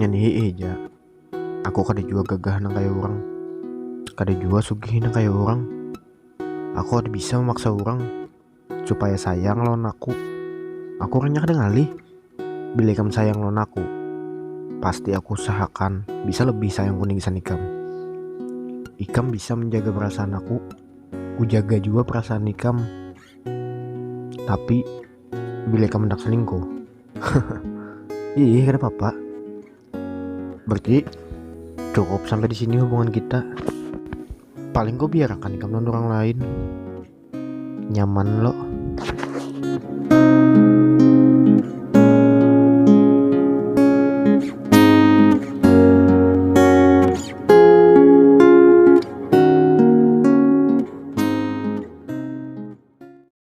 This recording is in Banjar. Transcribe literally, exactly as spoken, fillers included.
Ini hihi ja. Aku kada jua gagah nang kaya urang. Kada jua sugih nang kaya urang. Aku kada bisa memaksa urang supaya sayang lawan aku. Aku orangnya kada ngalih. Bila ikam sayang lawan aku, pasti aku usahakan bisa lebih sayang kuning gasan ikam. Ikam bisa menjaga perasaan aku, ku jaga jua perasaan ikam. Tapi bila ikam hendak selingkuh, ih, kada apa-apa. Berarti cukup sampai di sini hubungan kita. Paling ku biarakan ikam lawan urang lain. Nyaman lo.